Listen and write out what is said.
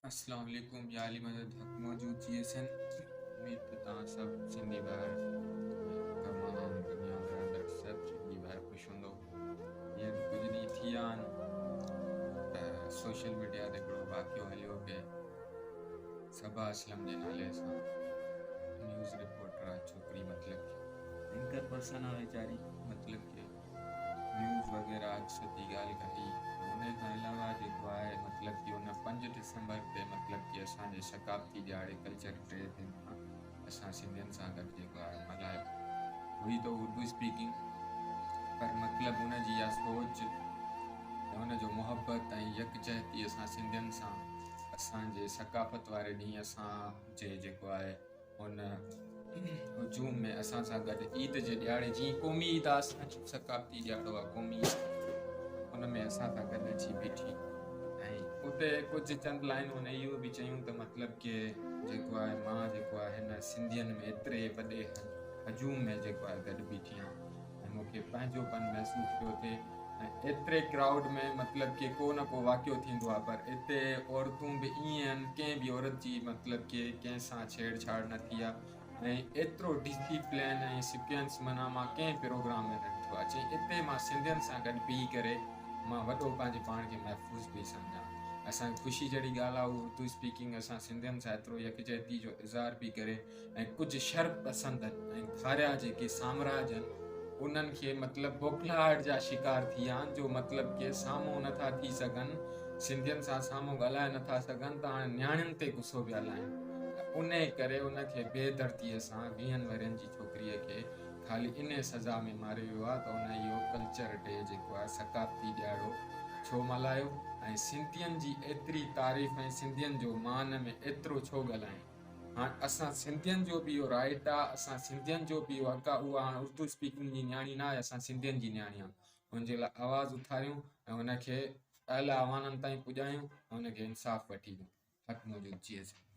اسلام عليڪم يا علي مدد حق موجود جي ايس اين اميد ته توهان سڀ سنڌي ڀائر تمام دنيا ۾ رهندڙ سڀ سنڌي ڀائر خوش هوندو. هينئر ڪجهه ڏينهن ٿي ويا آهن ته سوشل ميڊيا تي هڪڙو واقعو هليو پئي صبا اسلم جي نالي سان نيوز رپورٽر آ ڇوڪري مطلب ڪي اينڪر پرسن آ ويچاري مطلب ڪي نيوز وغيره اڄ سڄي ڳالهه ڪئي ان کان علاوه جيڪو آهي مطلب ڪي ان 5 ڊسمبر تي مطلب ڪي اسان جي ثقافتي ڏهاڙي ڪلچر ڊي تي اسان سنڌين سان گڏ جيڪو آهي ملهايو هئي ته اردو اسپيڪنگ پر مطلب ان جي اها سوچ ۽ ان جو محبت ۽ يڪجهتي اسان سنڌين سان اسان جي ثقافت واري ڏينهن اسان جي جيڪو آهي هن هجوم ۾ اسان سان گڏ عيد جي ڏياڙي جيئن قومي عيد آ اسان جو ثقافتي ڏياڙو آ قومي ان ۾ اسان سان گڏ اچي بيٺي ۽ اتي ڪجهه چند لائنون هن اهو به چيون ته مطلب ڪي جيڪو آهي مان جيڪو آهي هن سنڌين ۾ ايتري وڏي هجوم ۾ جيڪو آهي گڏ بيٺي آهيان ۽ مون کي پنهنجو پن محسوس پيو ٿئي ۽ ايتري ڪرائوڊ ۾ مطلب ڪي ڪو نه ڪو واقعو ٿيندو آهي پر اتي عورتون به ائين آهن ڪنهن به عورت جي مطلب ڪي ڪنهن سان ڇيڙ ڇاڙ نه ٿي آهي ۽ ايترو ڊسيپلين ۽ سيڪوئنس معنيٰ مان ڪنهن پروگرام ۾ نه ڏٺو آهي چي اتي مان سنڌين سان گڏ بيهي ڪري مان وڏو پنهنجي پاڻ کي محفوظ پئي سمجهان اسان کي خوشي جهڙي ڳالهه آهي اردو اسپيڪنگ اسان سنڌين سان ايترو يڪجهتي جو اظهار پئي ڪري ۽ ڪجهه شر پسندن ۽ ڌاريا جيڪي سامراج آهن انهن کي مطلب بوکلاهٽ جا شڪار ٿي ويا آهن جو مطلب ڪي سامهون نٿا ٿي سگهن سنڌين سان سامهون ڳالهائي نٿا سگهن ته هاڻي نياڻين تي غصو پيا لاهين انهي ڪري ان کي بي درديء سان ويهن ورهين جي ڇوڪريء کي خالي انهي سزا ۾ ماريو ويو آهي ته ان اهو ڪلچر ڊي جيڪو آهي ثقافتي ڏهاڙو ڇو ملهايو ۽ سنڌين جي ايتري تعريف ۽ سنڌين جو مان ۾ ايترو ڇو ڳالهايائين. هاڻ اسان سنڌين جو به اهو رائيٽ آ اسان سنڌين جو به اهو حق آ اها هاڻ اردو اسپيڪنگ جي نياڻي نه آهي اسان سنڌين جي نياڻي آ ان جي لاء آواز اٿاريون ۽ ان کي اعليٰ اعوانن تائين پڄايون ۽ ان کي انصاف وٺي ڏيون. حق موجود جيئي سنڌ.